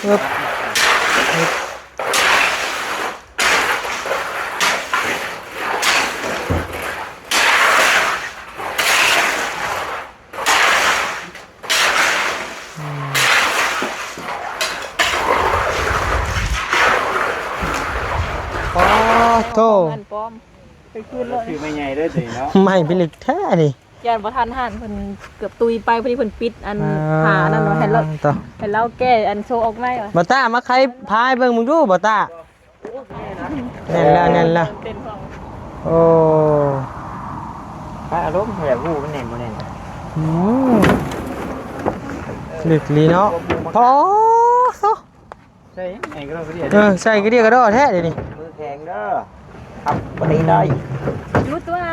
ເອີບ ເອີບ ອືມ ປາດໂທ້ ອັນປ້ອມ ໄປຄືນເລີຍ ຊື້ໄມ້ໃຫຍ່ເດີເນາະ ໄມ້ພິລຶກແທ້ນີ້ ຢ້ານບໍ່ທັນ ຮ້ານເພິ່ນເກືອບຕຸຍໄປ ພໍດີເພິ່ນປິດອັນ ອ່າ ຜ້ານັ້ນເນາະ ໃຫ້ລາວ ຕໍ່ ໃຫ້ລາວແກ້ອັນໂຊອອກໃໝ່ວ່າ ບໍ່ຕ້າ ມາໄຂພາຍເບິ່ງມຶງດູ ບໍ່ຕ້າ ແໜ້ນແລ້ວ ແໜ້ນແລ້ວ ເຕັ້ນພ້ອມ ໂອ້ ໄປເອົາລົງ ຢາກຮູ້ມັນແໜ້ນບໍ່ແໜ້ນ ອືມ ລຶກອີ່ຫຼີເນາະ ໂອ້ ໃສ່ຫຍັງ ໃສ່ກະດອກກະເດຍ ເອີ ໃສ່ກະເດຍກະດໍແທ້ດຽວນີ້ ມືແຂງເດີ ຂັບບໍ່ໄດ້ ຢູ່ຕົວະ ອ່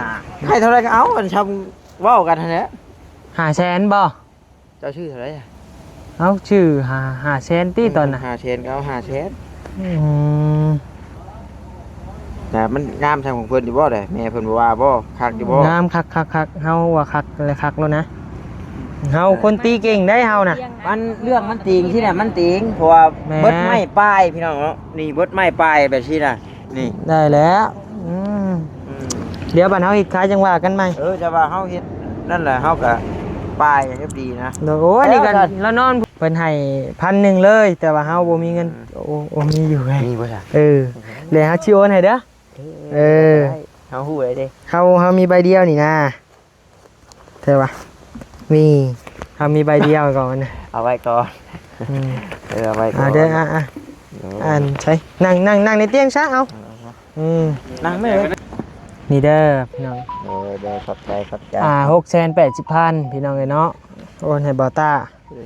າ ໃຫ້ເທົ່າໃດກໍເອົາ ອັນຊ່ຳເວົ້າກັນຫັ້ນແຫຼະ ຫ້າແສນບໍ່? ເຈົ້າຊື້ເທົ່າໃດ? ເຮົາຊື້ຫ້າ ຫ້າແສນຕິ ອືມ ຕອນນະ ຫ້າແສນກໍເອົາຫ້າແສນ ອືມ ແຕ່ມັນງາມຊ່ຳຂອງເພິ່ນຢູ່ບໍ່ເດ? ແມ່ເພິ່ນບໍ່ວ່າບໍ່? ຄັກຢູ່ບໍ່? ງາມ ຄັກໆໆ ເຮົາວ່າຄັກແຫຼະ ຄັກໂລດນະ ເຮົາຄົນຕີເກັ່ງໄດ໋ເຮົານະ ມັນເລື່ອງມັນຕີງຊີ້ນະ ມັນຕີງ ເພາະວ່າ ແມ່ນ ເບິດໄມ້ປາຍພີ່ນ້ອງເນາະ ນີ້ເບິດໄມ້ປາຍແບບຊີ້ນະ ນີ້ ໄດ້ແລ້ວ ອືມ ອືມ ດຽວບັດເຮົາເຮັດຂາຍຈັ່ງວ່າກັນໃໝ່ ເອີ ແຕ່ວ່າເຮົາເຮັດນັ້ນແຫຼະ ເຮົາກະປາຍເຮັດດີນະ ໂດຍ ໂອ້ຍ ນີ້ກະ ແລ້ວລາວນອນ ເພິ່ນໃຫ້ພັນໜຶ່ງເລີຍ ແຕ່ວ່າເຮົາບໍ່ມີເງິນ ອືມ ໂອ້ ໂອ້ ມີຢູ່ເວີຍ ມີບໍ່ຊະ? ເອີ ແລ້ວເຮົາຊິໂອນໃຫ້ເດີ ເອີ ເອີ ເຮົາຮູ້ແລ້ວເດ້ ເຮົາ ເຮົາມີໃບດຽວນີ້ນາ ແຕ່ວ່າມີ ເຮົາມີໃບດຽວກ່ອນນະ ເອົາໄວ້ກ່ອນ ອືມ ເອີ ເອົາໄວ້ກ່ອນ ອ່າ ເດີ ອ່າ ອ່າ ໂດຍ ອັນໃສ ນັ່ງ ນັ່ງ ນັ່ງໃນຕຽງຊະ ເອົາ ເອົາ ອືມ ນັ່ງເລີຍ ນີ້ເດີພີ່ນ້ອງ ໂດຍ ໂດຍ ຂອບໃຈ ຂອບໃຈ ອ່າ ຫົກແສນແປດສິບພັນ ພີ່ນ້ອງເອີຍເນາະ ໂອນໃຫ້ບ່າວຕ້າ ເອີ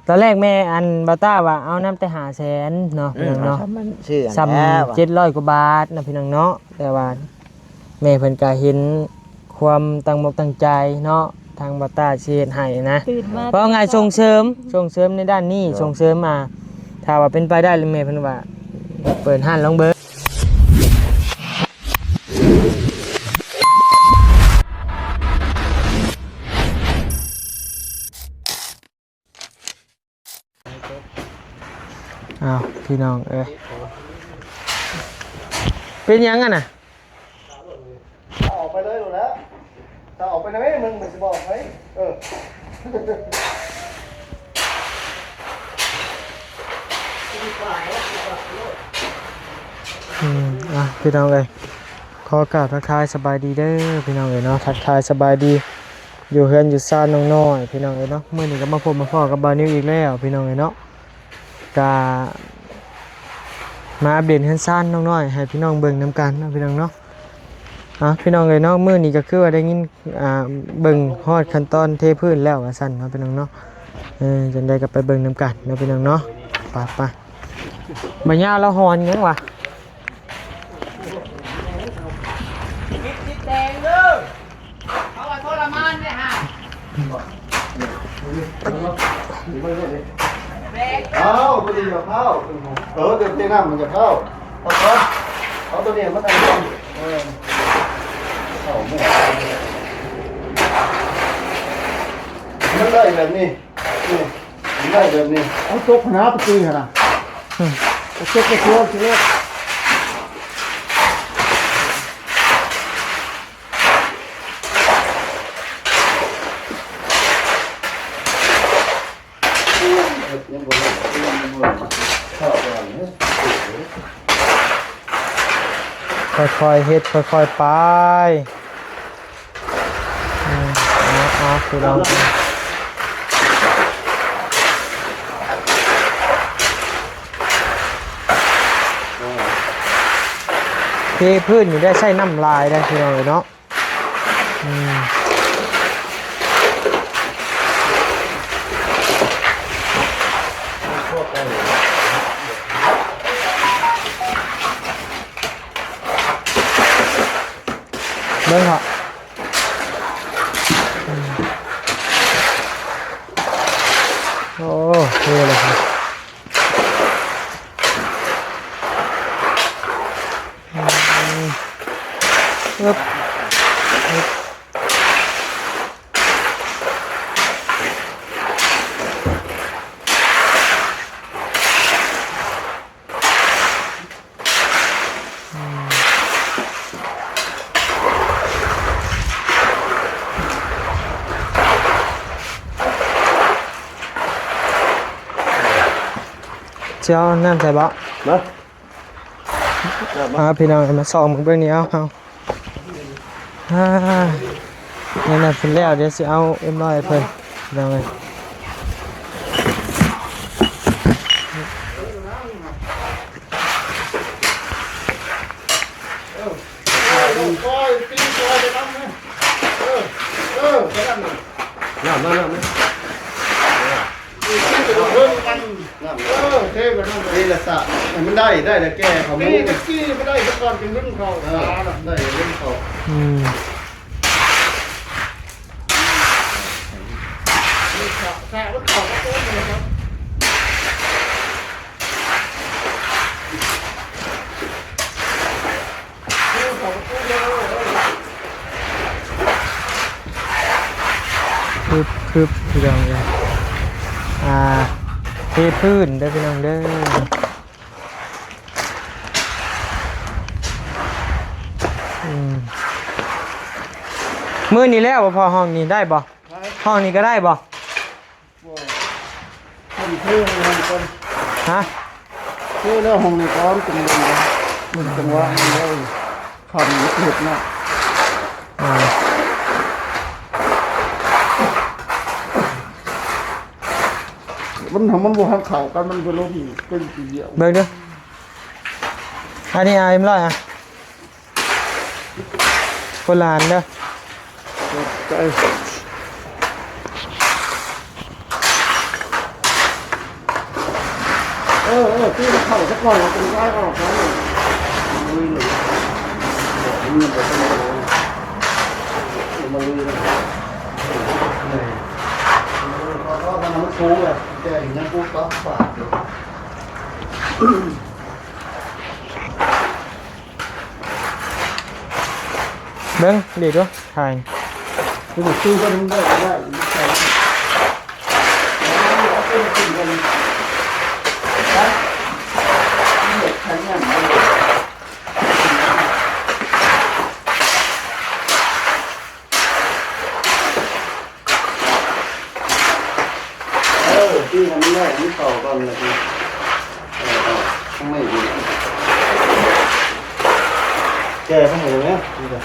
ຕອນແລກແມ່ ອັນ ບ່າວຕ້າວ່າເອົານຳແຕ່ຫ້າແສນເນາະ ອືມ ພີ່ນ້ອງເນາະ ເອົາຊ່ຳມັນຊື້ ຊ່ຳ ແລ້ວ ເຈັດຮ້ອຍກວ່າບາດເນາະ ພີ່ນ້ອງເນາະ ແຕ່ວ່າແມ່ເພິ່ນກະເຫັນຄວາມຕັ້ງອົກຕັ້ງໃຈເນາະ ທາງບ່າວຕ້າຊິເຮັດໃຫ້ນະ ເວົ້າງ່າຍ ສົ່ງເສີມ ສົ່ງເສີມໃນດ້ານນີ້ ເນາະ ສົ່ງເສີມມາ ຖ້າວ່າເປັນໄປໄດ້ແລ້ວ ແມ່ເພິ່ນວ່າເປີດຮ້ານລອງເບິ່ງ. ອ້າວ ພີ່ນ້ອງເອີຍ ເປັນຫຍັງຫັ້ນນະ? ເອົາອອກໄປເລີຍໂລດແຫຼະ ຖ້າອອກໄປນຳເອງ ມຶງມັນຊິບອກໃຜ ເອີ ອືມ ອ່ະ ພີ່ນ້ອງເອີຍ ຂໍກາບທັກທາຍສະບາຍດີເດີພີ່ນ້ອງເອີຍເນາະ ທັກທາຍສະບາຍດີ ຢູ່ເຮືອນຢູ່ຊານນ້ອງນ້ອຍພີ່ນ້ອງເອີຍເນາະ ມື້ນີ້ກໍມາພົບມາພໍ້ກັບບ່າວນິວອີກແລ້ວພີ່ນ້ອງເອີຍເນາະ ກະມາອັບເດດເຮືອນຊານນ້ອງນ້ອຍໃຫ້ພີ່ນ້ອງເບິ່ງນຳກັນເນາະ ພີ່ນ້ອງເນາະ ອ່າ ພີ່ນ້ອງເອີຍເນາະ ມື້ນີ້ກໍຄືວ່າໄດ້ຍິນ ອ່າ ເບິ່ງຮອດຂັ້ນຕອນເທພື້ນແລ້ວວ່າຊັ້ນເນາະ ພີ່ນ້ອງເນາະ ເອີ ຈັ່ງໃດກໍໄປເບິ່ງນຳກັນເນາະ ພີ່ນ້ອງເນາະ ໄປໆ ບັກຍາລາວຫອນຫຍັງວະ? ເອົາ ຕົວນີ້ຢ່າເຜົາ ເອີ ເດີ ເທນ້ຳມັນຢ່າເຜົາ ເອົາ ເອົາຕົວນີ້ມາໃສ່ກ່ອນ ເອີ ເອົາ ມັນໄດ້ແບບນີ້ ນີ້ ມັນໄດ້ແບບນີ້ ເອົາຕົກຫັ້ນນະ ໄປຕີຫັ້ນນະ ອືມ ເອົາຕົກໄປຕົວຊິເລີຍ ຄ່ອຍໆເຮັດ ຄ່ອຍໆໄປ. ອືມ ເອົາ ເອົາ ພີ່ນ້ອງ ເທພື້ນນີ້ໄດ້ໃຊ້ນ້ຳຫຼາຍເດ້ພີ່ນ້ອງເອີຍເນາະ. ອືມ ເບິ່ງເນາະ ອືມ ໂອ້ ເທ່ເລີຍ ອືມ ອຶບ ອຶບ. ເ ຊິເອົາອັນນັ້ນໃສ່ບໍ່? ມາ ມາ ມາ ອ່າ ພີ່ນ້ອງ ມາສ່ອງເບິ່ງນີ້ ເອົາ ເອົາ ອ່າ ນີ້ນະ ເພິ່ນແລ້ວ ດຽວຊິເອົາເອັມຮ້ອຍໃຫ້ເພິ່ນ ພີ່ນ້ອງເອີຍ. ເອີ ເອີ ຕີຊອຍໄປນຳ ເອີ ເອີ ໄປນຳ ນ້ຳ ນ້ຳ ນ້ຳ ເອີ ເອີ ເທໄປນຳ ເອີ ເທໄປນຳ ນີ້ລະສະ ໃຫ້ມັນໄດ້ ໄດ້ລະແກ່ເຂົ້າ ຕີຈັກຊີ້ບໍ່ໄດ້ ສະກ່ອນຈຶ່ງດຶງເຂົ້າ ເອີ ໄດ້ດຶງເຂົ້າ ອືມ ສະ ສະມັນເຂົ້າ ຄຶບ ຄຶບ ພີ່ນ້ອງເອີຍ ອ່າ ເທພື້ນເດີພີ່ນ້ອງເດີ ອືມ ມື້ນີ້ແລ້ວບໍ່ພໍ້ ຫ້ອງນີ້ໄດ້ບໍ່? ໄດ້ ຫ້ອງນີ້ກໍໄດ້ບໍ່? ບໍ່ ເພິ່ນເທໃຫ້ເຮົາກ່ອນ ຮະ ເທແລ້ວຫ້ອງນີ້ກ່ອນ ຈັ່ງເບິ່ງເດີ ເບິ່ງຈັງຫວະນີ້ເດີ ຄັນເຮັດນະ ອ່າ ມັນ ມັນບໍ່ທັນເຂົ້າກັນ ມັນບໍ່ລົງເປັນທີດຽວ ເບິ່ງເດີ ອັນນີ້ ອ່າ ເອັມຮ້ອຍ ອ່ະ ຄົນລະອັນເດີ ຂອບໃຈ ເອີ ເອີ ຕີມັນເຂົ້າຊະກ່ອນ ແລ້ວຈຶ່ງຍ້າຍອອກໄດ້ ມັນບໍ່ທັນ ມັນ ມັນສູງແຫຼະ ແຕ່ຍັງບໍ່ປັບປາກຢູ່. ເບິ່ງ ດີດວະ ຖ່າຍ ຄືບໍ່ຄືກັນໄດ້ ໄດ້ ໄດ້ ເອົາເປັນຂຶ້ນກັນ ໄດ້ ເຮັດໄທງານ ເອີ ຕີໃຫ້ມັນແຫຼກ ມັນເຂົ້າກ່ອນ ແລ້ວຈຶ່ງ ເອີ ເອົາທາງໃນອີກ ແກ້ໄປໃຫ້ແດ່ ນີ້ກະ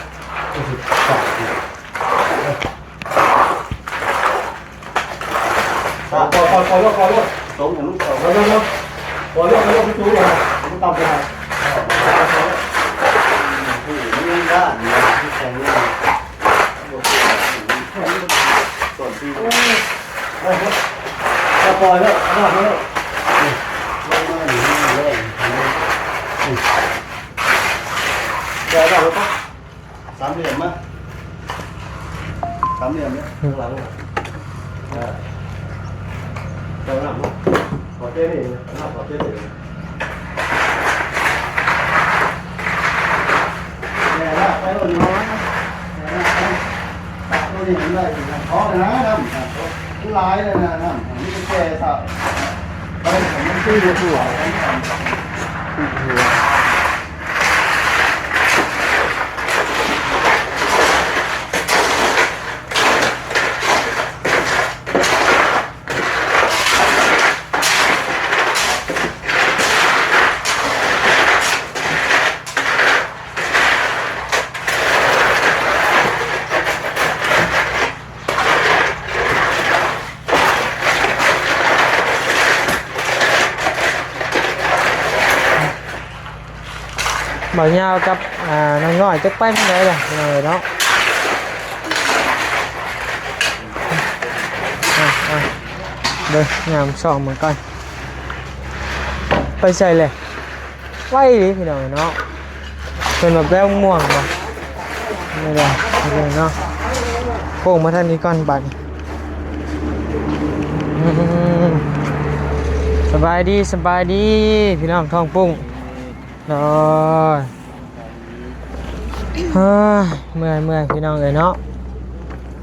ປອຍ ປອຍ ປອຍ ປອຍໂລດ ປອຍໂລດ ສົ່ງໃຫ້ມັນເຂົ້າ ປອຍໂລດ ປອຍໂລດ ປອຍໂລດ ມັນຕ່ຳໄປ ມັນຍັງດ້ານຢູ່ ມັນແຂງຢູ່ ສາມຫຼ່ຽມມາ ສາມຫຼ່ຽມເນາະ ຂ້າງຫຼັງ ເອີ ເຈົ້ານຳເນາະ ຂໍເຈນີ້ນະ ຂໍເຈນີ້ ແມ່ລາກໄປໂລດເນາະ ແມ່ລາກໄປ ຕາກໂຕນີ້ມັນໄດ້ຢູ່ນະ ຂໍແດ່ນະ ນ້ຳ ມັນຫຼາຍແລ້ວນະ ນ້ຳ ມັນແກ່ຊະ ໄປ ມັນຄືຢູ່ຫົວ ບ່າວຍາວກັບ ອ່າ ນ້ອງນ້ອຍ ຈັກໄປທາງໃດລະ ພີ່ນ້ອງເອີຍເນາະ ອ່າ ອ່າ ເບິ່ງ ຍາມສ່ອງເບິ່ງກ່ອນ ໄປໃສແຫຼະ? ໄວເດ້ພີ່ນ້ອງເນາະ ເພິ່ນວ່າແປວມ່ວງບໍ່ ນີ້ແຫຼະພີ່ນ້ອງເນາະ ໂຄ້ງມາທາງນີ້ກ່ອນບາດນີ້ ອືມ ສະບາຍດີ ສະບາຍດີ ພີ່ນ້ອງທ້ອງປຸ້ງ ໂດຍ ເອີ ເມື່ອຍ ເມື່ອຍ ພີ່ນ້ອງເອີຍເນາະ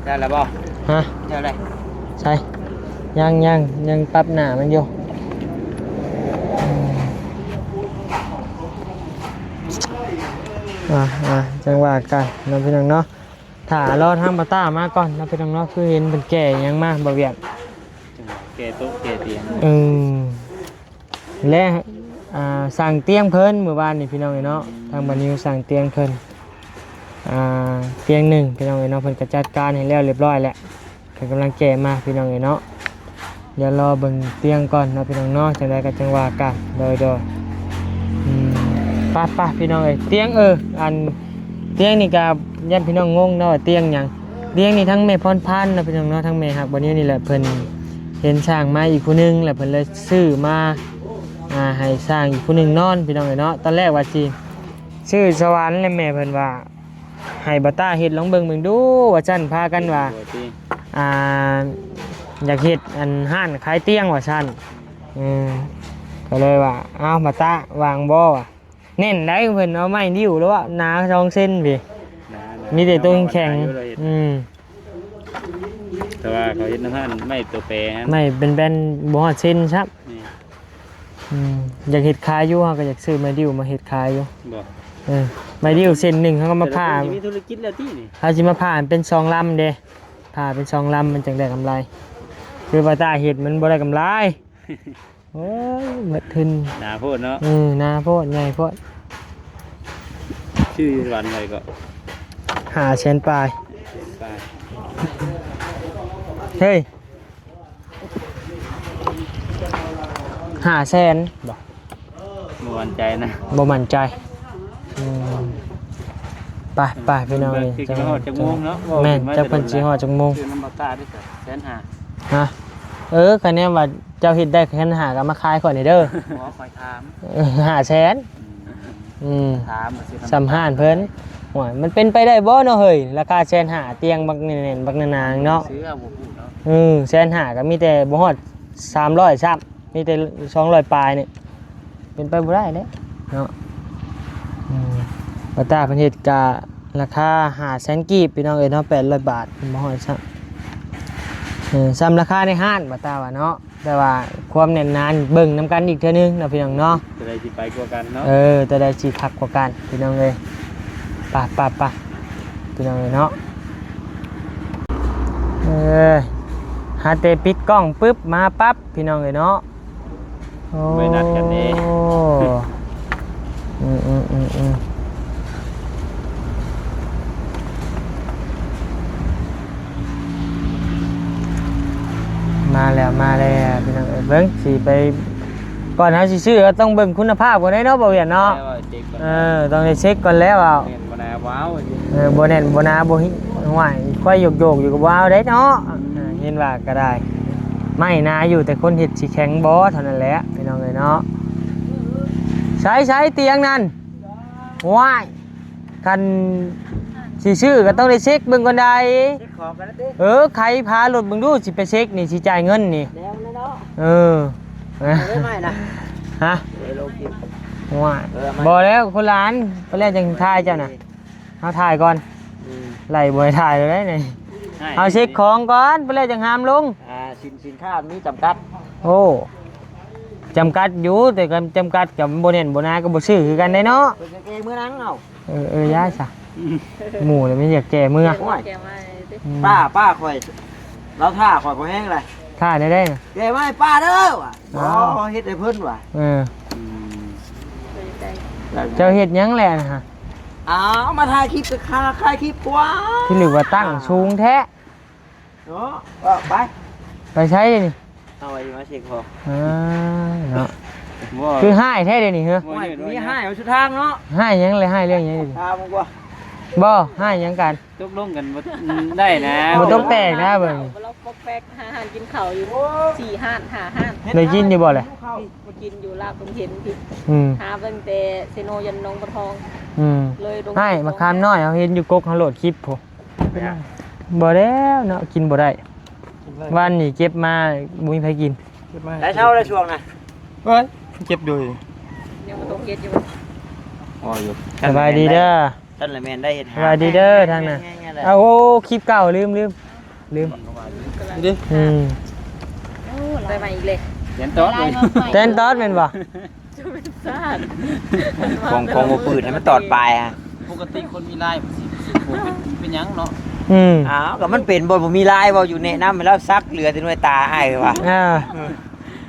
ໄດ້ແລ້ວບໍ່? ຮະ? ໄດ້ແລ້ວ ໃສ? ຍັງ ຍັງ ຍັງປັບໜ້າມັນຢູ່ ອືມ ອ່າ ອ່າ ຈັ່ງວ່າກັນເນາະ ພີ່ນ້ອງເນາະ ຖ້າລໍທາງປາຕ້າມາກ່ອນເນາະ ພີ່ນ້ອງເນາະ ຄືເຫັນເພິ່ນແກ່ຫຍັງມາ ບໍ່ວຽກ ແກ່ໂຕະແກ່ຕຽງ ອືມ. ແລະ ອ່າ ສ້າງຕຽງເພິ່ນມື້ວານນີ້ພີ່ນ້ອງເອີຍເນາະ ທາງບ່າວນິວສ້າງຕຽງເພິ່ນ ອ່າ ຕຽງໜຶ່ງພີ່ນ້ອງເອີຍເນາະ ເພິ່ນກໍຈັດການໃຫ້ແລ້ວຮຽບຮ້ອຍແລ້ວ ກໍກຳລັງແກ່ມາພີ່ນ້ອງເອີຍເນາະ. ດຽວລໍເບິ່ງຕຽງກ່ອນເນາະພີ່ນ້ອງເນາະ ຈັ່ງໃດກໍຈັ່ງວ່າກັນ. ໂດຍ ໂດຍ ອືມ ໄປໆ ພີ່ນ້ອງເອີຍ ຕຽງ ເອີ ອັນຕຽງນີ້ກໍຢ້ານພີ່ນ້ອງງົງເນາະວ່າຕຽງຫຍັງ. ຕຽງນີ້ທັງແມ່ພອນພັນເນາະພີ່ນ້ອງເນາະ ທັງແມ່ຮັກບ່າວນິວນີ້ແຫຼະ ເພິ່ນເຫັນສ້າງມາອີກຜູ້ໜຶ່ງ ແລ້ວເພິ່ນເລີຍຊື້ມາ ອ່າ ໃຫ້ສ້າງອີກຜູ້ໜຶ່ງນອນພີ່ນ້ອງເອີຍເນາະ. ຕອນແລກວ່າຊິຊື້ສະຫວັນ ແລະແມ່ເພິ່ນວ່າ ໃຫ້ບ່າວຕ້າເຮັດລອງເບິ່ງເບິ່ງດູວ່າຊັ້ນ ພາກັນວ່າ ໂດຍທີ່ ອ່າ ຢາກເຮັດອັນຮ້ານຂາຍຕຽງວ່າຊັ້ນ. ເອີ ກໍເລີຍວ່າ ເອົ້າ ບ່າວຕ້າວ່າງບໍ່ ວ່າແໜ້ນໄດ໋ ເພິ່ນເອົາໄມ້ດິ້ວແລ້ວວ່າໜາສອງເຊັນພີ້ ໜາ ໜາ ມີແຕ່ໂຕແຂງ ເອົາໄມ້ມາຂາຍຢູ່ເລີຍ ອືມ ແຕ່ວ່າເຂົາເຮັດໃນຮ້ານໄມ້ໂຕແປຫັ້ນ ໄມ້ແບນໆ ບໍ່ຮອດເຊັນຊ້ຳ. ນີ້ ອືມ ຢາກເຮັດຂາຍຢູ່ ເຮົາກໍຢາກຊື້ໄມ້ດິ້ວມາເຮັດຂາຍຢູ່. ບໍ່ ເອີ ໄມ້ດິ້ວເສັ້ນໜຶ່ງ ເຮົາກໍມາຜ່າ ແຕ່ລະຄົນຊິມີທຸລະກິດແລ້ວຕິນີ້ ເຮົາຊິມາຜ່າເປັນສອງລຳເດ້ ຜ່າເປັນສອງລຳ ມັນຈັ່ງໄດ້ກຳໄລ ຄືວ່າຖ້າເຮັດມັນບໍ່ໄດ້ກຳໄລ. ໂອ້ຍ ໝົດທຶນ ໜາໂພດເນາະ. ເອີ ໜາໂພດ ໃຫຍ່ໂພດ. ຊື້ຢູ່ສະຫວັນເທົ່າໃດກໍ ຫ້າແສນປາຍ ຫ້າແສນປາຍ. ເຮີ້ຍ ຫ້າແສນບໍ່? ບໍ່ໝັ້ນໃຈນະ ບໍ່ໝັ້ນໃຈ. ອືມ ໄປໆ ພີ່ນ້ອງເອີຍ ຈັກຊິຮອດຈັກໂມງເນາະ. ແມ່ນ ຈັກເພິ່ນຊິຮອດຈັກໂມງ. ຊື້ນຳບ່າວຕ້າເດ້ ແສນຫ້າ. ຮະ? ເອີ ຄະແນນວ່າເຈົ້າເຮັດໄດ້ແສນຫ້າ ກໍມາຂາຍຂ້ອຍນີ້ເດີ. ບໍ່ ຂ້ອຍຖາມ ເອີ ຫ້າແສນ. ອືມ ອືມ ຖາມວ່າຊິ ສ່ຳຮ້ານເພິ່ນ. ໂອ້ຍ ມັນເປັນໄປໄດ້ບໍ່ເນາະເຮີ້ຍ ລາຄາແສນຫ້າ ຕຽງບັກແໜ້ນໆ ບັກໜາໆເນາະ. ຊື້ເອົາບໍ່ຮູ້ເນາະ. ເອີ ແສນຫ້າ ກໍມີແຕ່ບໍ່ຮອດສາມຮ້ອຍຊ້ຳ ມີແຕ່ສອງຮ້ອຍປາຍນີ້ ເປັນໄປບໍ່ໄດ້ເດ້ເນາະ. ອືມ ບ່າວຕ້າເພິ່ນເຮັດກະລາຄາຫ້າແສນກີບ ພີ່ນ້ອງເອີຍເນາະ ແປດຮ້ອຍບາດ ບໍ່ຮອດຊ້ຳ. ເອີ ສ່ຳລາຄາໃນຮ້ານ ບ່າວຕ້າວ່າເນາະ. ແຕ່ວ່າຄວາມແໜ້ນໜານີ້ເບິ່ງນຳກັນອີກເທື່ອໜຶ່ງເນາະ ພີ່ນ້ອງເນາະ. ຕົວໃດຊິໄປກວ່າກັນເນາະ. ເອີ ຕົວໃດຊິຄັກກວ່າກັນ ພີ່ນ້ອງເອີຍ. ໄປໆໆ ພີ່ນ້ອງເອີຍເນາະ. ເອີ ຫາແຕ່ປິດກ້ອງປຶບ ມາປັບ ພີ່ນ້ອງເອີຍເນາະ. ໂອ້ ໄປນັດກັນເດ້. ອືມໆໆໆ ມາແລ້ວ ມາແລ້ວ ພີ່ນ້ອງເອີຍ. ເບິ່ງ ຊິໄປ ກ່ອນເຮົາຊິຊື້ ເຮົາຕ້ອງເບິ່ງຄຸນນະພາບກ່ອນເດ້ເນາະ ບ່າວວຽນເນາະ. ແມ່ນ ເອີ ຕ້ອງໄດ້ເຊັກກ່ອນແລ້ວ. ເອົາ ແໜ້ນບໍ່ໜາບໍ່ເອົາ. ເອີ ບໍ່ແໜ້ນບໍ່ໜາບໍ່ ຫ້ວຍ ຄວາຍໂຍກໆຢູ່ກໍບໍ່ເອົາໄດ້ເນາະ. ອືມ ເອີ ເຫັນວ່າກໍໄດ້ ໄມ້ໜາຢູ່ ແຕ່ຄົນເຮັດຊິແຂງບໍ່ເທົ່ານັ້ນແຫຼະ ພີ່ນ້ອງເອີຍເນາະ. ໃສໆ ຕຽງນັ້ນ ໂອ້ຍ ຄັນຊິຊື້ກໍຕ້ອງໄດ້ເຊັກເບິ່ງກ່ອນໃດ໋. ເຊັກຂອງກັນແລ້ວຕິ? ເອີ ໄຂຝາລົດເບິ່ງດູ ຊິໄປເຊັກນີ້ ຊິຈ່າຍເງິນນີ້. ແນວນັ້ນເນາະ. ເອີ ເອົາໄວ້ໃໝ່ນະ. ຮະ? ເອົາໄວ້ລົງຄລິບ. ໂອ້ຍ ເອີ ເອົາໃໝ່ ບໍ່ແລ້ວ ຄົນລະອັນ ໄປແລ້ວຈັ່ງຖ່າຍເຈົ້ານະ. ເຮົາຖ່າຍກ່ອນ. ອືມ ໄລ່ບໍ່ໃຫ້ຖ່າຍແລ້ວໃດ໋ນີ້. ເຮົາເຊັກຂອງກ່ອນ ໄປແລ້ວຈັ່ງຫາມລົງ. ອ່າ ສິນ ສິນຄ້າມີຈຳກັດ. ໂອ້ ຈຳກັດຢູ່ ແຕ່ກໍຈຳກັດ ກໍບໍ່ແໜ້ນບໍ່ໜາ ກໍບໍ່ຊື້ຄືກັນເດ້ເນາະ. ເພິ່ນກໍແກ່ເມືອນຳເອົາ. ເອີ ເອີ ຢ່າຊະ ໝູ່ແລ້ວມັນຢາກແກ່ເມືອ. ໂອ້ຍ ແກ່ມາເດ້. ອືມ ປ້າ ປ້າຂ້ອຍ ລາວຖ້າຂ້ອຍພໍແຮງເລີຍ. ຖ້າແນວໃດນະ? ແກ່ມາໃຫ້ປ້າເດີວ່າ. ອໍ ບໍ່ ເຮັດໃຫ້ເພິ່ນວ່າ. ເອີ ອືມ ເຈົ້າເຮັດຫຍັງແຫຼະນະ? ອ້າວ ມາຖ່າຍຄລິບ ກໍຂາຍຄລິບກວ່າ. ທີ່ຫຼືວ່າຕັ້ງສູງແທ້ເນາະ. ເອີ ໄປ ໄປໃສນີ້? ເອົາໄວ້ມາເຊັກພໍ. ເອີ ເນາະ ບໍ່ ຄືຮ້າຍແທ້ເດນີ້ເຮີ. ບໍ່ ໂອ້ຍ ມີຮ້າຍເອົາສຸດທາງເນາະ. ຮ້າຍຫຍັງແຫຼະ? ຮ້າຍເລື່ອງຫຍັງ? ຖາມມັນກວ່າ. ບໍ່ ຮ້າຍຫຍັງກັນ? ຕົກລົງກັນບໍ່ໄດ້ນະ ບໍ່ຕົກແຕກນະເບິ່ງ. ເຮົາປອກແປກຫາຮ້ານກິນເຂົ້າຢູ່ ໂອ້ ສີ່ຮ້ານ ຫ້າຮ້ານ. ໄດ້ກິນຢູ່ບໍ່ແຫຼະ? ມາກິນຢູ່ລາບດົງເຫັນພີ້. ອືມ ຫາເບິ່ງແຕ່ເຊໂນ ຢັນໜອງບັວທອງ. ອືມ ເລີຍລົງ ໃຫ້ມະຂາມນ້ອຍ ເຮົາເຫັນຢູ່ກົກເຮົາໂຫຼດຄລິບພຸ້ນ. ບໍ່ແລ້ວເນາະ ກິນບໍ່ໄດ້. ວານນີ້ເກັບມາບໍ່ມີໃຜກິນ. ໄດ້ເຊົາໄດ້ຊ່ວງນະ. ເອີຍ ເກັບຢູ່ ຍັງບໍ່ຕົກເກັບຢູ່. ອໍ ຢູ່ ສະບາຍດີເດີ. ຊັ້ນລະແມ່ນໄດ້ເຮັດ. ສະບາຍດີເດີທາງນັ້ນ. ເອົາ ໂອ້ ຄລິບເກົ່າ ລືມ ລືມ ລືມ. ອືມ ໄປໃໝ່ອີກເລີຍ. ແຕນຕອດ ແຕນຕອດແມ່ນບໍ່? ຂອງ ຂອງບໍ່ປືດໃຫ້ມັນຕອດປາຍ. ປົກກະຕິຄົນມີລາຍ ເປັນ ເປັນຫຍັງເນາະ? ອືມ ອ້າວ ກໍມັນເປັນບໍ່ ບໍ່ມີລາຍ ເວົ້າຢູ່ແນະນຳໃຫ້ລາວສັກ ເຫຼືອແຕ່ໜ່ວຍຕາອ້າຍວ່າ. ເອີ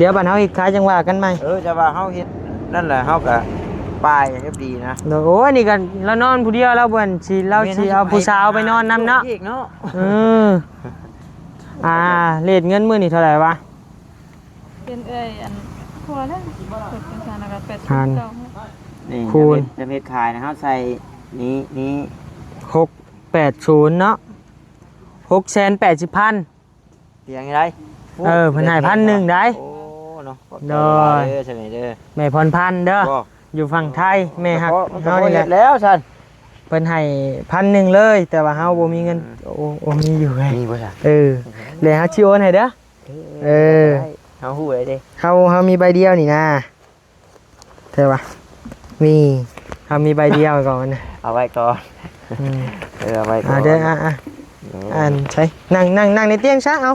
ດຽວບັດເຮົາເຮັດຂາຍຈັ່ງວ່າກັນໃໝ່. ເອີ ແຕ່ວ່າເຮົາເຮັດນັ້ນແຫຼະ ເຮົາກະປາຍເຮັດດີນະ. ໂດຍ ໂອ້ຍ ນີ້ກະລາວນອນຜູ້ດຽວ ລາວບໍ່ຊິ ລາວຊິເອົາຜູ້ສາວໄປນອນນຳເນາະ. ແມ່ນ ເຮົາຊິໄປຫາເພິ່ນອີກເນາະ. ເອີ ອ່າ ເລດເງິນມື້ນີ້ເທົ່າໃດວະ? ເປັນເອື້ອຍອັນ ຜົວແລ້ວ ເປັນຈັ່ງຊັ້ນລະກະແປດສິບ ພັນ ເກົ້າ ນີ້ ຄູນ ຈະເຮັດ ຈະເຮັດຂາຍນະ ເຮົາໃສ່ນີ້ ນີ້ ຫົກແປດສູນເນາະ ຫົກແສນແປດສິບພັນ. ຕຽງໃດ? ເອີ ເພິ່ນໃຫ້ພັນໜຶ່ງໃດ. ໂອ້ ເນາະ ຂອບໃຈຫຼາຍເດີ ໂດຍ ສະເໜີເດີ ແມ່ພອນພັນເດີ ຢູ່ຝັ່ງໄທ ແມ່ຮັກເຮົານີ້ແຫຼະ. ແລ້ວຊັ້ນ ເພິ່ນໃຫ້ພັນໜຶ່ງເລີຍ ແຕ່ວ່າເຮົາບໍ່ມີເງິນ. ອືມ ໂອ້ ໂອ້ ມີຢູ່ເວີຍ ມີບໍ່ຊັ້ນ? ເອີ ແລ້ວເຮົາຊິໂອນໃຫ້ເດີ. ເອີ ເອີ ເຮົາຮູ້ແລ້ວເດ້ ເຮົາ ເຮົາມີໃບດຽວນີ້ນາ. ແຕ່ວ່າມີ ເຮົາມີໃບດຽວກ່ອນ ເອົາໄວ້ກ່ອນ. ອືມ ເອີ ເອົາໄວ້ກ່ອນ ອ່າ ເດີ ອ່າ ອ່າ ເອີ ອັນໃສ ນັ່ງ ນັ່ງ ນັ່ງໃນຕຽງຊະ ເອົາ.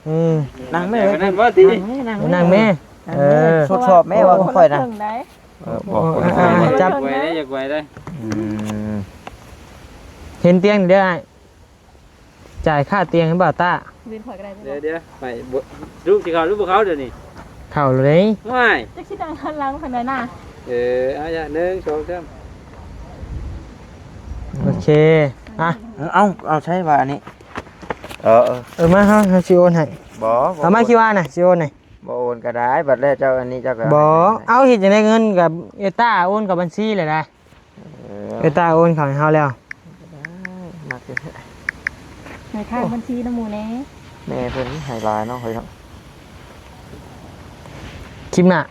ເອີ ອືມ ນັ່ງແມ່ ນັ່ງບໍ່ຕິ ນັ່ງແມ່ ນັ່ງແມ່ ນັ່ງແມ່ ເອີ ທົດສອບແມ່ວ່າຂ້ອຍນະ. ເອີ ບອກ ອ່າ ອ່າ ຈັບ ຢາກໄວໄດ໋ ຢາກໄວໄດ໋. ອືມ ເຫັນຕຽງເດີອ້າຍ. ຈ່າຍຄ່າຕຽງໃຫ້ບ່າວຕ້າ. ເວັນຂ້ອຍກໍໄດ້ ດຽວ ດຽວ ໄປ ລູກຊິເຂົ້າຫຼືບໍ່ເຂົ້າດຽວນີ້? ເຂົ້າແລ້ວເດ້. ວ້າຍ ຈັກຊິນັ່ງຫັນຫຼັງເພິ່ນແດ່ນະ. ເອີ ເອົາ ໜຶ່ງ ສອງ ສາມ ໂອເຄ ອ່ະ ເອົາ ເອົາ ໃຊ້ວ່າອັນນີ້ ເອີ ເອີ ເອີ ມາ ເຮົາ ເຮົາຊິໂອນໃຫ້. ບໍ່ ບໍ່ ເອົາມາ ຄິວອານະ ຊິໂອນໃຫ້. ບໍ່ໂອນກໍໄດ້ ບັດແລ້ວເຈົ້າອັນນີ້ເຈົ້າກໍ ບໍ່ ເອົາ ເຮັດຈັ່ງໃດ ເງິນກັບເອຕ້າໂອນເຂົ້າບັນຊີແລ້ວນະ. ເອີ ເອຕ້າໂອນເຂົ້າໃຫ້ເຮົາແລ້ວ. ມັກຢູ່ ໃຫ້ທາງບັນຊີນຳໝູ່ແດ່. ແມ່ເພິ່ນໃຫ້ຫຼາຍເນາະ ເຮີ້ຍເນາະ. ຄລິບໜ້າ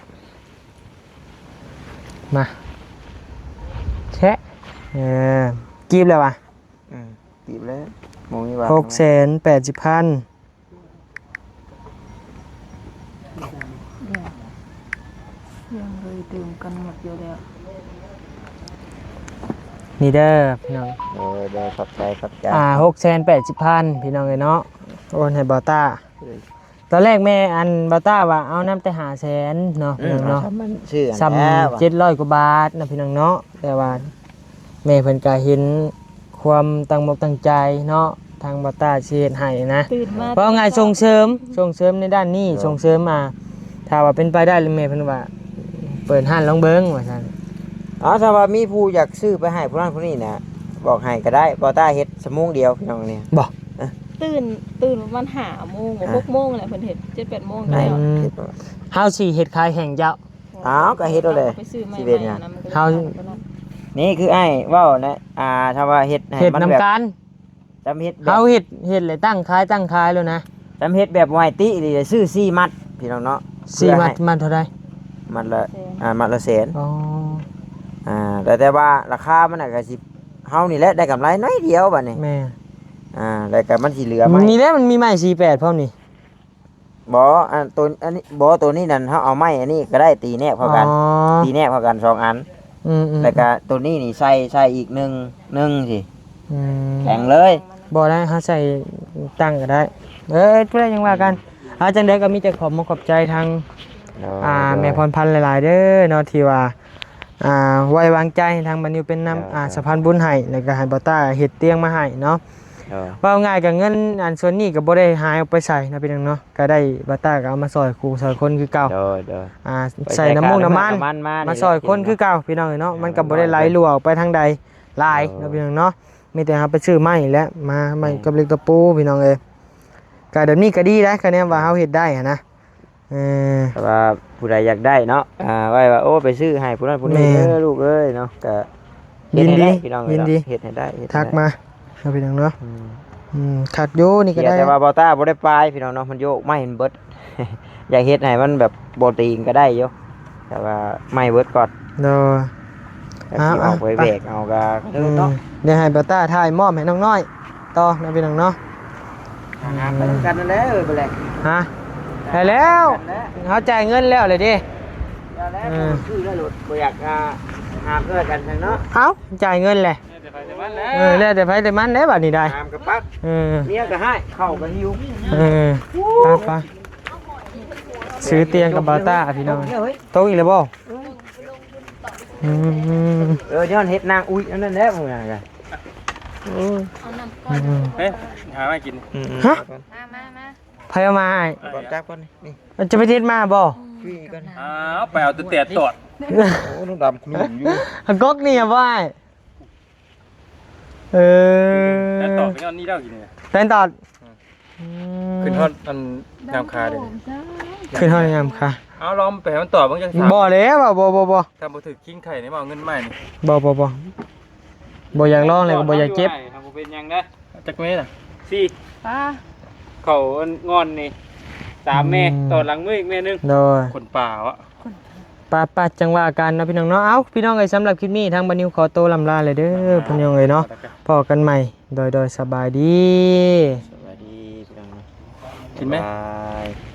ມາ ແຊະ ເອີ ກີບແລ້ວຫວາ? ອືມ ກີບແລ້ວ ບໍ່ມີຫວາ. ຫົກແສນແປດສິບພັນ. ຍັງເລີຍຕື່ມກັນໝົດຢູ່ແລ້ວ ນີ້ເດີພີ່ນ້ອງ. ໂດຍ ໂດຍ ຂອບໃຈ ຂອບໃຈ. ອ່າ ຫົກແສນແປດສິບພັນ ພີ່ນ້ອງເອີຍເນາະ ໂອນໃຫ້ບ່າວຕ້າ. ໂດຍ ຕອນແລກແມ່ ອັນ ບ່າວຕ້າວ່າເອົານຳແຕ່ຫ້າແສນເນາະ ອືມ ພີ່ນ້ອງເນາະ ເອົາສ່ຳມັນຊື່ ສ່ຳເຈັດຮ້ອຍກວ່າບາດນະ ພີ່ນ້ອງເນາະ ແຕ່ວ່າ ແມ່ເພິ່ນກະເຫັນຄວາມຕັ້ງອົກຕັ້ງໃຈເນາະ ທາງບ່າວຕ້າຊິເຮັດໃຫ້ນະ ເວົ້າງ່າຍສົ່ງເສີມ ສົ່ງເສີມໃນດ້ານນີ້ ເອີ ສົ່ງເສີມ ອ່າ ຖ້າວ່າເປັນໄປໄດ້ແມ່ເພິ່ນວ່າເປີດຮ້ານລອງເບິ່ງວ່າຊັ້ນ. ເອົາ ຖ້າວ່າມີຜູ້ຢາກຊື້ໄປໃຫ້ຜູ້ນັ້ນຜູ້ນີ້ນະ ບອກໃຫ້ກໍໄດ້ ບ່າວຕ້າເຮັດຊົ່ວໂມງດຽວພີ່ນ້ອງນີ້ ບໍ່? ຕື່ນ ຕື່ນປະມານຫ້າໂມງບໍ່ ຫົກໂມງແຫຼະ ເພິ່ນເຮັດເຈັດແປດໂມງແລ້ວ. ເຮົາຊິເຮັດຂາຍແຫ້ງເຈົ້າ. ອ້າວ ກໍເຮັດເອົາແຫຼະ ໄປຊື້ໃໝ່ ຊິເປັນຫຍັງ ເຮົາ ນີ້ຄືອ້າຍເວົ້ານະ ອ່າ ຖ້າວ່າເຮັດໃຫ້ ເຮັດນຳກັນ ມັນແບບ ຈຳເຮັດແບບ ເຮົາເຮັດ ເຮັດແລ້ວຕັ້ງຂາຍ ຕັ້ງຂາຍໂລດນະ ຈຳເຮັດແບບບໍ່ໃຫ້ຕິນີ້ ຊື້ສີ່ມັດພີ່ນ້ອງເນາະ. ສີ່ມັດ ມັດເທົ່າໃດ? ມັດລະ ອ່າ ມັດລະແສນ. ອໍ ອ່າ ແຕ່ ແຕ່ວ່າລາຄາມັນນະກໍຊິ ເຮົານີ້ແຫຼະໄດ້ກຳໄລໜ້ອຍດຽວບັດນີ້. ແມ່ນ ອ່າ ແລ້ວກໍມັນຊິເຫຼືອໄມ້ ນີ້ແຫຼະ ມັນມີໄມ້ສີ່ແປດພ້ອມນີ້. ບໍ່ ອັນ ຕົວ ອັນນີ້ ບໍ່ ຕົວນີ້ນັ້ນ ເຮົາເອົາໄມ້ອັນນີ້ກໍໄດ້ ຕີແນບເຂົ້າກັນ. ອໍ ຕີແນບເຂົ້າກັນສອງອັນ. ອືມໆ ແລ້ວກໍຕົວນີ້ນີ້ໃສ່ ໃສ່ອີກໜຶ່ງ ໜຶ່ງຊີ້. ອືມ ແຂງເລີຍ. ບໍ່ໄດ້ ເຮົາໃສ່ຕັ້ງກໍໄດ້. ເອີ ຜູ້ໃດຍັງວ່າກັນ. ອືມ ອ່າ ຈັ່ງໃດກໍມີແຕ່ຂອບມຸກຂອບໃຈທາງ ໂດຍ ອ່າ ໂດຍ ແມ່ພອນພັນຫຼາຍໆເດີເນາະ ທີ່ວ່າ ອ່າ ໄວ້ວາງໃຈໃຫ້ທາງບັນນິວເປັນນຳ ໂດຍ ອ່າ ໂດຍ ສະພານບຸນໃຫ້ ແລ້ວກໍໃຫ້ບ່າວຕ້າເຮັດຕຽງມາໃຫ້ເນາະ. ໂດຍ ເວົ້າງ່າຍກໍເງິນອັນສ່ວນນີ້ກໍບໍ່ໄດ້ຫາຍອອກໄປໃສເນາະ ພີ່ນ້ອງເນາະ. ກໍໄດ້ບ່າວຕ້າກໍເອົາມາຊ່ອຍຄູ່ຊ່ອຍຄົນຄືເກົ່າ. ໂດຍ ໂດຍ ອ່າ ໃສ່ນ້ຳມູກນ້ຳມັນ ມາຊ່ອຍຄົນຄືເກົ່າ ພີ່ນ້ອງເອີຍເນາະ. ມັນກໍບໍ່ໄດ້ໄຫຼຫຼວອອກໄປທາງໃດຫຼາຍເນາະ ພີ່ນ້ອງເນາະ. ມີແຕ່ເຮົາໄປຊື້ໄມ້ແຫຼະ ມາ ໄມ້ກັບເຫຼັກຕະປູ ພີ່ນ້ອງເອີຍ. ກໍແບບນີ້ກໍດີໄດ໋ ຄະແນນວ່າເຮົາເຮັດໄດ້ຫັ້ນນະ. ເອີ ຖ້າວ່າຜູ້ໃດຢາກໄດ້ເນາະ ອ່າ ໄວ້ວ່າ ໂອ້ ໄປຊື້ໃຫ້ຜູ້ນັ້ນຜູ້ນີ້ເດີລູກເອີຍເນາະ ກໍເຮັດໃຫ້ໄດ້ພີ່ນ້ອງເອີຍເນາະ. ຍິນດີ ເຮັດໃຫ້ໄດ້ ເຮັດໃຫ້ໄດ້ ທັກມາເນາະ ພີ່ນ້ອງເນາະ. ອືມ ອືມ ຄັກຢູ່ນີ້ກໍໄດ້ ແຕ່ວ່າບ່າວຕ້າບໍ່ໄດ້ປາຍພີ່ນ້ອງເນາະ ມັນໂຍກໄມ້ມັນເບິດ. ຢາກເຮັດໃຫ້ມັນແບບບໍ່ຕີງກໍໄດ້ຢູ່ ແຕ່ວ່າໄມ້ເບິດກ່ອນ. ໂດຍ ກໍຊິອອກໄປແບກເອົາກໍເດີເນາະ. ອືມ ດຽວໃຫ້ບ່າວຕ້າຖ່າຍມອບໃຫ້ນ້ອງນ້ອຍຕໍ່ເນາະ ພີ່ນ້ອງເນາະ. ຫາໄປນຳກັນນັ້ນແຫຼະ ເອີ ບໍ່ແຫຼະ ຮະ ໄດ້ແລ້ວ ເຮົາຈ່າຍເງິນແລ້ວແຫຼະເດ້. ແລ້ວ ເອີ ຄືແລ້ວໂລດ ບໍ່ຢາກ ອ່າ ຫາເພື່ອກັນເນາະ. ເອົ້າ ຈ່າຍເງິນແຫຼະ ແລ້ວແຕ່ໃຜແຕ່ມັນແຫຼະ. ເອີ ແລ້ວແຕ່ໃຜແຕ່ມັນແຫຼະ ບາດນີ້ໄດ້ ຕາມກັບປັກ. ເອີ ເມຍກໍຮ້າຍ ເຂົ້າກໍຫິວ. ເອີ ໄປໆ ຊື້ຕຽງກັບບ່າວຕ້າພີ່ນ້ອງ. ຕົກອີກແລ້ວບໍ່? ອືມ ເອີ ຍ້ອນເຮັດນາງອຸ້ຍອັນນັ້ນແຫຼະ ໝູ່ນະ. ໂອ້ຍ ເອົານ້ຳກ່ອນ ອືມ ເຮີ້ຍ ຫາມາກິນ. ອືມ ຮະ ມາ ມາ ມາ ໃຜ ໃຜເອົາມາໃຫ້? ກ່ອນຈັບກ່ອນນີ້ ນີ້ ເອົາ ຈະໄປຕິດມາບໍ່? ຄືອີກກ່ອນ ອ້າວ ໄປເອົາແຕ່ແຕດຕອດ ໂອ້ ນ້ອງດຳໜຸ່ມຢູ່ ຮະ ກົກນີ້ບໍ່ອ້າຍ? ເອີ ແຕດຕອດໄປຍ້ອນນີ້ແລ້ວກິນນີ້ ແຕດຕອດ ອືມ ອືມ ຂຶ້ນຮອດອັນງາມຄາເດ້ ຂຶ້ນຮອດງາມຄາ ເອົາ ລອງໄປໃຫ້ມັນຕອດເບິ່ງຈັກ ບໍ່ແລ້ວ ບໍ່ ບໍ່ ບໍ່ ຖ້າບໍ່ຖືກຄິງໄຂ່ນີ້ ມາເອົາເງິນໃໝ່ນີ້ ບໍ່ ບໍ່ ບໍ່ ບໍ່ຢາກລອງແລ້ວກໍບໍ່ຢາກເຈັບ ບໍ່ເປັນຫຍັງເດ້ ຈັກແມ່ນະ ສີ່ ປ້າ ເຂົ້າອັນງ່ອນນີ້ ສາມແມ່ ອືມ ຕໍ່ຫຼັງມື້ອີກແມ່ໜຶ່ງ ໂດຍ ຄົນປ່າວະ ປະ ປະ ຈັ່ງວ່າກັນເນາະພີ່ນ້ອງເນາະ ເອົ້າ ພີ່ນ້ອງເອີຍ ສຳລັບຄລິບນີ້ທາງບ່າວນິວຂໍໂຕລ່ຳລາແລ້ວເດີ ອ່າ ພີ່ນ້ອງເອີຍເນາະ ພໍ້ກັນໃໝ່ ໂດຍ ໂດຍ ສະບາຍດີ ສະບາຍດີພີ່ນ້ອງເນາະ ກິນໄໝ? ບາຍ